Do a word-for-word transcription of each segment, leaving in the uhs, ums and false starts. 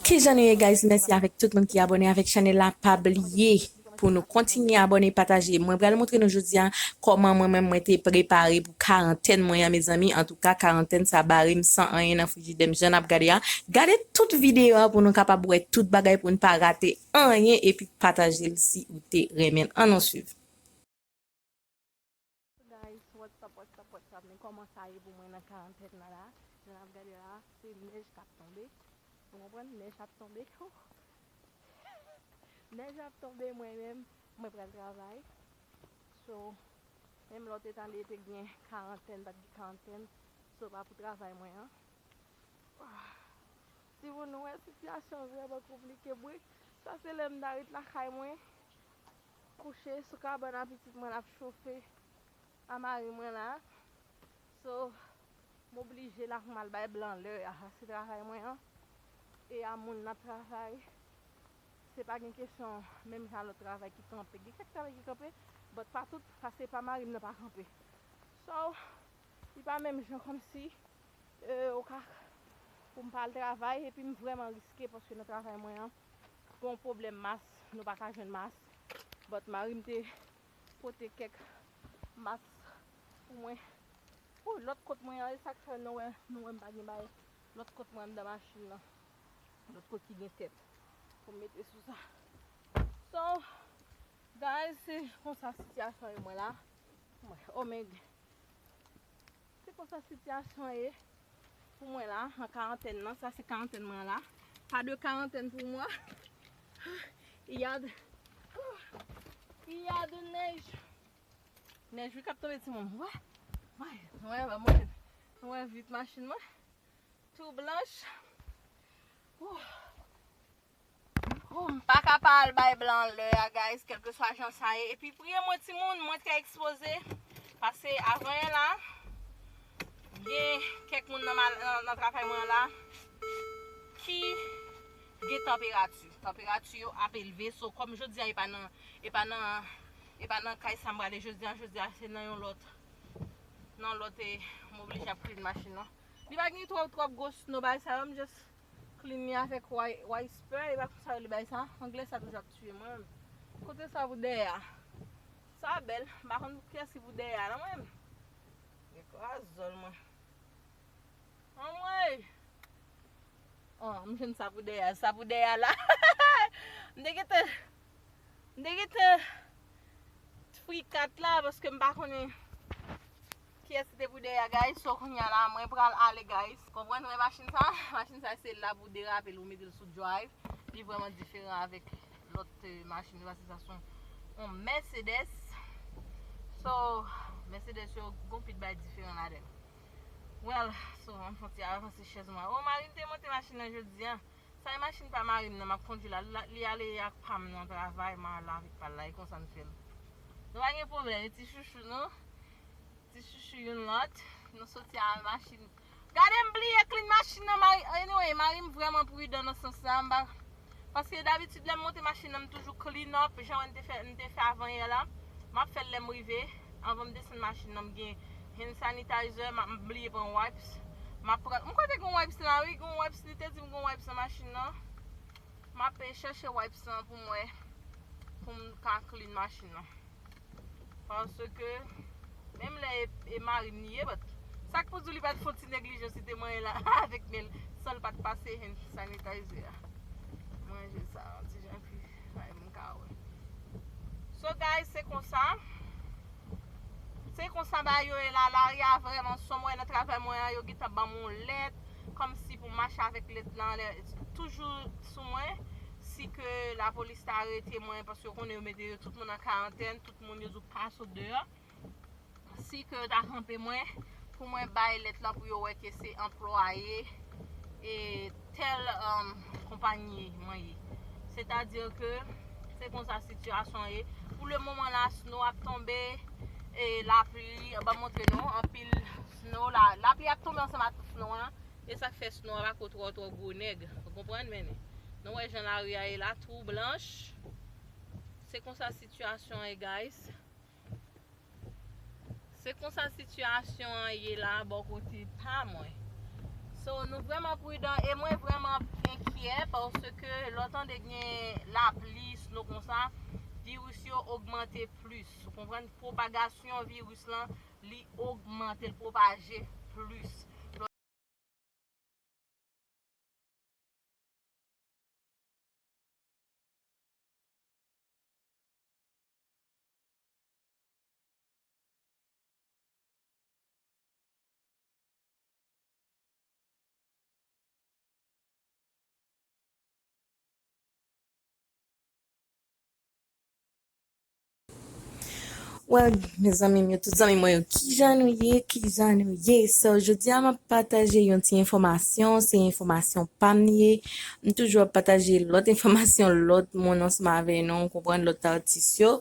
Kijan nou ye, guys? Mèsi avèk tout moun ki abòne avèk chanèl la. Pa bliye pou nou kontinye abòne, pataje. Mwen pral montre nou jodi a kòman mwen menm mwen te prepare pou karantèn mwen an, mezanmi. Antouka, karantèn sa bare m san anyen nan frijidè m, jan n ap gade a. Gade tout videyo a pou nou kapab wè tout bagay, pou n pa rate anyen, epi pataje l si ou te renmen l. Ann nou swiv. Guys, what's up, what's up, what's up? Men kòman sa ye pou mwen nan karantèn nan la? Jan n ap gade la, se nèj k ap tonbe. Ou konprann? Nèj ap tonbe. Nèj ap tonbe, mwen menm, mwen pral travay. So, menm lè w te tande te gen karantèn, pa t gen karantèn, so pa pou travay mwen an. Timoun, nou wè sitiyasyon an vrèman konplike. Bri, sa se lè m ta ret lakay mwen, kouche sou kabann a pitit mwen, l ap chofe a mari mwen la. So, m oblije la pou m al bay blan lè a. Sa se travay mwen an. E a moun n ap travay. Se pa gen kesyon menm jan lòt travay ki kanpe. Gen kèk travay ki kanpe, but pa tout, paske pa mari m nan pa kanpe. So, li pa menm jan kòmsi, e, ou ka, pou m pa al travay, epi m vrèman riske paske nan travay mwen an, gon pwoblèm mas, nou pa ka jwenn mas. But mari m te pote kèk mas pou mwen. Pou lòt kot mwen an, e sa k fè nou wè, nou wè m pa gen bagay. Lòt kot mwen anndan machin nan. Lòt kot ki gen tèt. Pou m mete sou sa. So, guys, se konsa sitiyasyon e mwen la. Mwen, oh, men, se konsa sitiyasyon ye pou mwen la, an karantèn nan. Sa se karantèn mwen la. Pas de quarantaine pour moi. Il y a de, il y a de neige. Nèj wi k ap tonbe, timoun. Wè, wè, wè, wè, mwen, mwen vit machin mwen. Tou blanch. Ouh. Oh, m pa ka pa al bay blan lè a, guys, kèlkeswa jan sa ye. Epi priye mwen, timoun, mwen trè ekspoze. Paske avan yè la, gen kèk moun nan, mal- nan, nan travay mwen la ki gen tanperati. Tanperati yo ap elve. So, kòm jodi a, e pa nan, e pa nan, e pa nan kay sa m prale jodi a. Jodi a, se nan yon lòt, nan lòt, e, m oblije ap clean machin nan. Li pa gen twòp, twòp gwo snow bay sa yo, m just clean li avèk wi-, wiper, e pa konsa yo li bay sa. Anglè sa toujou ap tiye mwen menm. Kote sa pou dèyè a? Sa bèl, m pa konn kiyès ki pou dèyè a, non, mwen menm. Gen kwazòl mwen. Anmwey! Oh, m jwenn sa pou dèyè a, sa pou dèyè a la. M te gentan, m te gentan frikat la, paske m pa konnen kiyès ki te pou dèyè a, guys. So, kounye a la, mwen pral ale, guys. Konprann, wè machin sa? Machin sa, se la pou derape l, ou mete l sou drive. Li vrèman diferan avèk lòt, eh, machin yo, paske sa se yon, yon Mercedes. So, Mercedes yo, gon pil bay diferan ladan l. Well, so, ann fon ti avanse chèz mwen. Oh, mari m te monte machin nan jodi a. Sa e machin pa mari m nan, m ap kondui la. La, li ale ak pa m nan travay, m al avèk pa l la, e konsa n fè l. Nou pa gen pwoblèm, e ti chouchou nou. Ti chouchou youn lòt. Nou soti al machin. Gade m bliye clean machin nan, mari, anyway, mari m vrèman pridan nan sans sa, m pa, paske dabitid lè m monte machin nan, m toujou clean up, jan n te fè, m te fè avan yè la. M ap fè l lè m rive, anvan m desann machin nan, m gen hand sanitizer, m ap, m bliye pran wipes. M ap pran, m kwè te gen wipes la, wi, gen wipes, li te di m gen wipes nan machin nan. M ap, eh, chèche wipes lan pou m wè, pou m ka clean machin nan. Paske, menm lè e, e mari m li ye, but sa k pou di w li pa t fè yon ti neglijans, li te manyen la avèk men l, san l pa t pase hand sanitizer a. Manje sa, yon ti jan pi, bay m ka wè. So, guys, se konsa. Se konsa bagay yo ye la, lari a vrèman sonm, wè nan travay mwen an, yo gentan ban m yon lèt, kòmsi pou m mache avèk lèt lan, lè, toujou sou mwen, si ke lapolis ta arete mwen, paske yo konnen yo mete yo tout moun an karantèn, tout moun yo di w pa sot deyò. Si ke yo ta kanpe mwen, pou mwen bay lèt lan pou yo wè ke se anplwaye, e, tèl, um, konpayi mwen ye. Sètadi ke se konsa sitiyasyon an ye. Pou le moman la, snow ap tonbe, e, lapli, ban m montre nou, anpil snow la. Lapli ap tonbe ansanm ak snow an, e sa k fè snow an pa ko twò, twò gwo nèg. Ou konprann, men nou wè jan lari a ye la, tou blanch. Se konsa sitiyasyon an ye, guys. Se konsa sitiyasyon an ye la bò kote pa mwen. So, nou vrèman pridan e mwen vrèman enkyè paske lè w tande gen lapli, sno konsa, viris yo ogmante plis. Ou konprann? Pwopagasyon viris lan, li ogmante, l pwopaje plis. Well, mezanmi m yo, tout zanmi mwen yo, kijan nou ye? Kijan nou ye? So, jodi a m ap pataje yon ti enfòmasyon, se enfòmasyon pa m li ye. M toujou ap pataje lòt enfòmasyon lòt moun ansanm avè nou, ou konprann, lòt atis yo.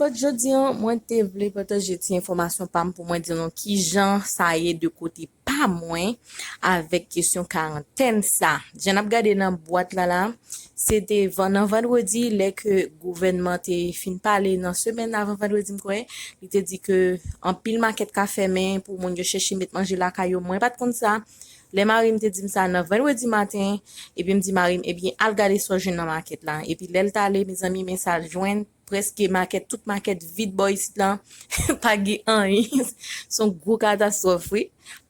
But jodi a, mwen te vle pataje ti enfòmasyon pa m pou mwen di nou kijan sa ye de kote pa mwen avèk kesyon karantèn sa. Jan n ap gade nan bwat la la, se te van-, nan vandredi, lè ke gouvènman te fin pale nan semèn avan vandredi, m kwè, li te di ke anpil makèt ka fèmen pou moun yo chèche met manje lakay yo. Mwen pa t konn sa. Lè mari m te di m sa nan vandredi maten, epi m di mari m, ebyen, al gade sa w jwenn nan makèt la. Epi lè l t ale, mezanmi, men sa l jwenn, prèske makèt, tout makèt vid bò isit lan. Pa gen anyen. Se yon gwo katastwòf, wi.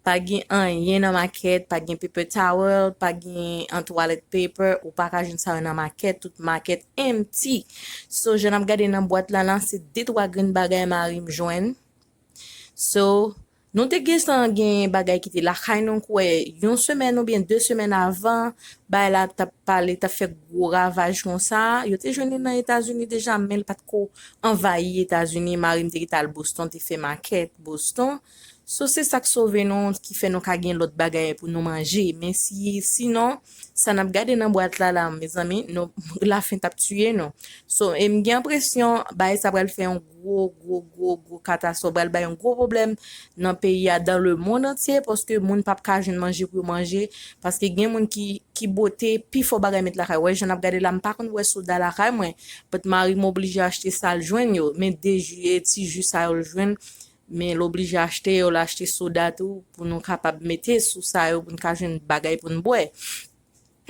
Pa gen anyen nan makèt, pa gen paper towel, pa gen an toilet paper, ou pa ka jwenn sa yo nan makèt, tout makèt empty. So, jan n ap gade nan bwat la la, se de twa grenn bagay mari m jwenn. So, nou te gentan gen bagay ki te lakay nou, kwè, yon semèn oubyen de semèn avan, bagay la t ap pale, t ap fè gwo ravaj konsa. Yo te jwenn li nan Etazini deja, men l pa t ko anvayi Etazini. Mari m te gentan al Boston, te fè makèt Boston. So, se sa k sove nou, ki fè nou ka gen lòt bagay pou nou manje. Men si, sinon, sa n ap gade nan bwat la la, mezanmi, nou, lafen t ap tiye nou. So, e m gen enpresyon, bagay sa pral fè yon gwo, gwo, gwo, gwo katastwòf, pral bay yon gwo pwoblèm nan peyi a, dans le monde entier, paske moun p ap ka jwenn manje pou yo manje, paske gen moun ki, ki bote pifò bagay met lakay. Wè, jan n ap gade la, m pa konn wè soda lakay mwen, but mari m oblije achte sa l jwenn yo, men de ji, e ti ji sa yo l jwenn, men l oblije achte yo, l achte soda tou, pou nou kapab mete sou sa yo, pou n ka jwenn bagay pou n bwè.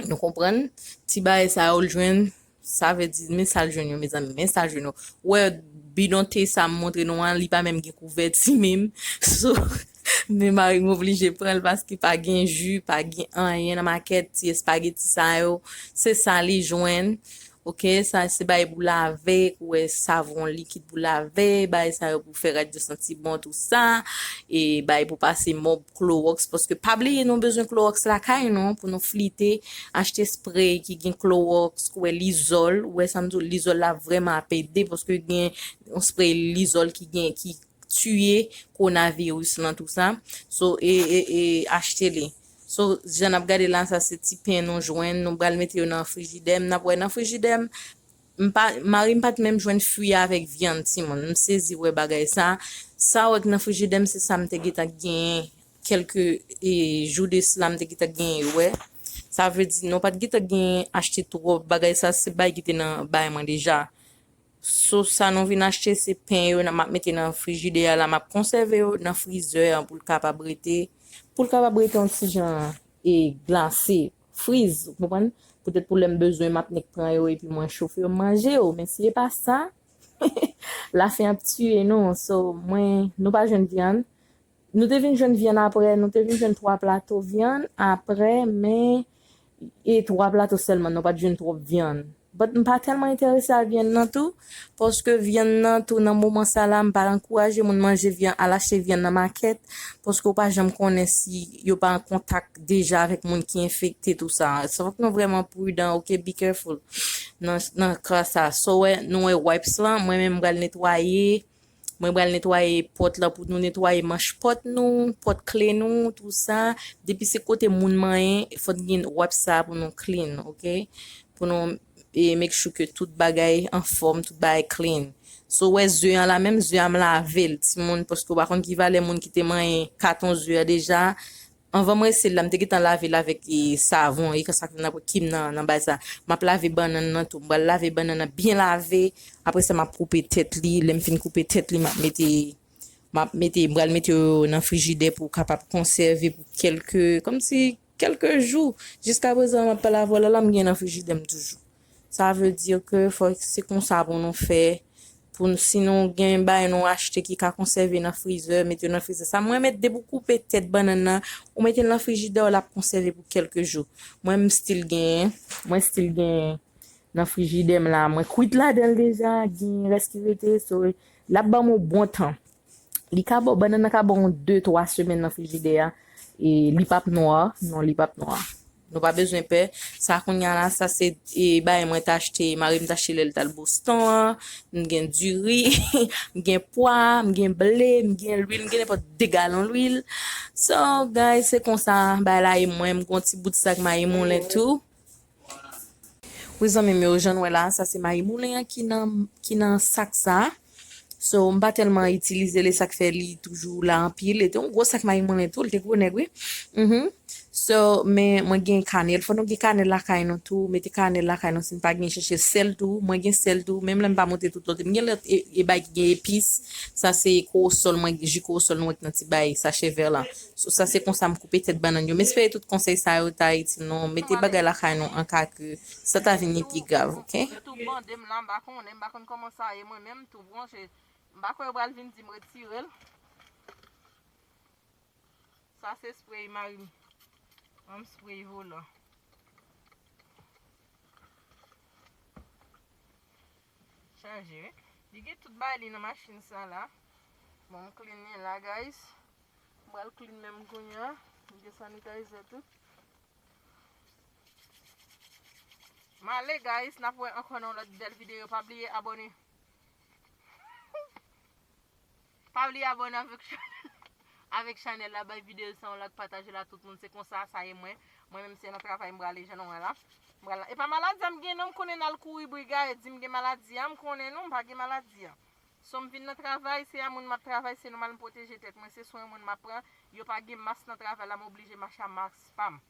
Nou konprann? Ti bagay sa yo l jwenn, sa vle di, men sa l jwenn yo, mezanmi, men sa l jwenn yo. Ou wè, bidon te sa m montre nou an, li pa menm gen kouvèti menm. So, men mari m oblije pran l paske pa gen ji, pa gen anyen nan makèt, ti espageti sa yo, se sa li jwenn. Oke, sa se bagay pou lave, ou wè, savon likid pou lave, bagay sa yo pou fè rad yo santi bon, tou sa. E bagay pou pase mòb, klowòks, paske pa bliye nou bezwen klowòks lakay nou pou nou flite, achte spray ki gen klowòks, ou wè, lizòl, ou wè sa m di w, lizòl la vrèman ap ede, paske gen yon spray lizòl ki gen, ki tiye kowonaviris lan, tou sa. So, e, e, e, achte li. So, jan n ap gade la, sa se ti pen nou jwenn, nou pral mete yo nan frijidè m, n ap wè nan frijidè m, m pa, mari m pa t menm jwenn fwi avèk vyann, timoun. M sezi wè bagay sa. Sa w wè k nan frijidè m, se sa m te gentan genyen kèlke, e, jou de sila, m te gentan genyen yo, wè. Sa vle di, nou pa t gentan genyen achte twòp bagay sa, se bagay ki te nan bay mwen deja. So, sa nou vin achte, se pen yo, n ap, m ap mete nan frijidè a la, m ap konsève yo nan frizè an pou l kapab rete, pou l kapab rete yon ti jan, e, glase, friz, ou konprann? Poutèt pou lè m bezwen, m ap nèk pran yo epi mwen chofe yo, m manje yo. Men si e pa sa, lafen ap tiye nou. So, mwen, nou pa jwenn vyann. Nou te vin jwenn vyann apre, nou te vin jwenn twa plato vyann apre, men, e twa plato sèlman, nou pa t jwenn twòp vyann. But m pa tèlman enterese a vyann nan tou, paske vyann nan tou nan moman sa la, m pa ankouraje moun manje vyann, al achte vyann nan makèt, paske w pa janm konnen si yo pa an kontak deja avèk moun ki enfekte, tou sa. So, fòk nou vrèman pridan, oke, be careful nan, nan ka sa. So, wè, nou wè wipes lan, mwen menm m pral netwaye, mwen pral netwaye pòt la pou nou netwaye manch pòt nou, pòt kle nou, tou sa. Depi se kote moun manyen, fòk gen wipes sa pou nou clean, oke? Pou nou, e, make sure ke tout bagay anfòm, tout bagay clean. So, wè ze an la menm, ze a m lave l, timoun, paske w pa konn ki valè moun ki te manyen katon ze a deja. Anvan m rese l la, m te gentan lave l avèk, e, savon, e konsa ke m nan ki m nan, nan bagay sa. M ap lave bannann nan tou. M pral lave bannann nan byen lave. Apre sa, m ap koupe tèt li. Lè m fin koupe tèt li, m ap mete M ap mete, m pral mete yo nan frijidè pou kapab konsève pou kèlke, kòmsi kèlke jou. Jiskaprezan, m ap pale avè w la, la m gen nan frijidè m toujou. Sa vle di ke fò se konsa pou nou fè, pou n, si nou gen bagay nou achte ki ka konsève nan frizè, mete yo nan frizè. Sa mwen mèt depi w koupe tèt bannann nan, ou mete l nan frijidè, l ap konsève pou kèlke jou. Mwen, m still gen, mwen still gen nan frijidè m la. Mwen kwit ladan l deja, gen rès ki rete, so, l ap ban m yon bon tan. Li ka ba w, bannann nan ka ba w de, twa semèn nan frijidè a. E li p ap nwa, non, li p ap nwa. Nou pa bezwen pè. Sa kounye a la, sa se, e, bagay mwen t achte, mari m t achte lè l t al Boston an. M gen diri, m gen pwa, m gen ble, m gen lwil, m gen nenpòt de galon lwil. So, guys, se konsa, bagay la e mwen, m gon ti bout sak mayi moulen tou. Wi, zanmi m yo, jan n wè la, sa se mayi moulen an ki nan, ki nan sak sa. So, m pa tèlman itilize li, sa k fè li toujou la anpil. E te yon gwo sak mayi moulen tou, li te gwo nèg, wi. Mhm. So, men mwen gen kanèl. Fò nou gen kanèl lakay nou tou. Mete kanèl lakay nou si n pa gen, chèche sèl tou. Mwen gen sèl tou. Menm lè m pa monte tout lòt, m gen lòt e, e bay ki gen epis. Sa se kowosòl, mwen, ji kowosòl nou wè k nan ti bay sachè vè la. So, sa se konsa m koupe tèt bannann yo. M espere tout konsèy sa yo ta itil nou. Mete bagay lakay nou an ka ke sa ta vini pi grav, oke? Yo tou bande m la, m pa konnen, m pa konn kòman sa ye, mwen menm tou bwonche. M pa kwè yo pral vin di m retire l. Sa se spray mari m. Ban m spray volan. Chaje, wi. Li gen tout bagay li nan machin sa la. Bon, m clean li la, guys. M pral clean menm kounye a. M gen sanitizer tou. M ale, guys, n ap wè ankò nan yon lòt bèl videyo. Pa bliye abòne. Pa bliye abòne avèk chanèl, avèk chanèl la, bay videyo sa yon like, pataje l a tout moun. Se konsa sa ye mwen. Mwen menm se nan travay m prale jan nou wè la. M pral la. E pa maladi a m gen non, m konnen n al kouri brigay, di m gen maladi a, m konnen non, m pa gen maladi a. So m vin nan travay, se a moun m ap travay, se nòmal m pwoteje tèt mwen, se swen moun m ap pran. Yo pa gen mas nan travay la, m oblije mache a mas pa m.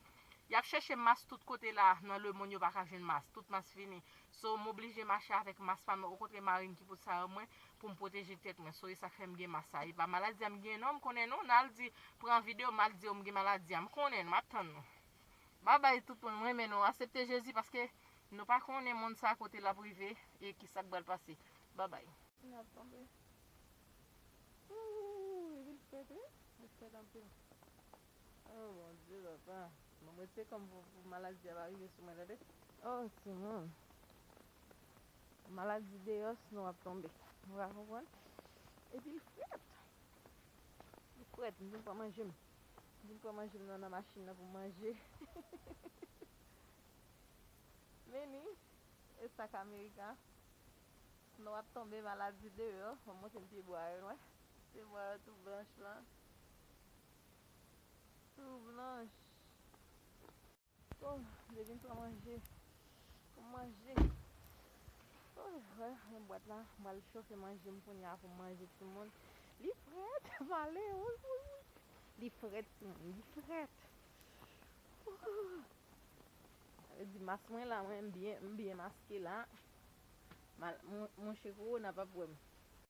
Y ap chèche mas tout kote la nan lemonn, yo pa ka jwenn mas. Tout mas fini. So, m oblije mache avèk mas pa m nan. Okontrè, mari m ki pote sa ban mwen pou m pwoteje tèt mwen. So, e sa k fè m gen mas sa. E pa maladi a m gen non, m konnen non. N al di, pran videyo, m al di yo m gen maladi a. M konnen nou, m ap tann nou. Babay tout moun, m renmen nou. Aksepte Jezi paske nou pa konnen monn sa kote l ap rive e ki sa k pral pase. Babay. N ap tonbe. Ooh, li vin frèt, wi. Li frèt anpil. Oh, Bondye, papa. Mwen, mwen se kòm pou, pou maladi a pa rive sou mwen, tande. Oh, timoun. Maladi deyò, sinon w ap tonbe. Ou pa konprann? Epi l frèt. Li frèt, m vin pran manje m. M vin pran manje m nan, nan machin nan pou m manje. Meni, e sak Amerika. Sinon w ap tonbe maladi deyò. Fò m montre n pyebwa yo, wè. Pyebwa yo tou blanch lan. Tou blanch. Oh, m te vin pran manje. Pou m manje. Oh, wè, men bwat la. M pral chofe manje m kounye a pou m manje timoun. Li frèt, pale, wi, wi, wi. Li frèt, timoun, li frèt. Oh. Sa vle di mas mwen la, mwen, m byen, m byen maske la. Mal, mon, monchè kowona p ap wè m.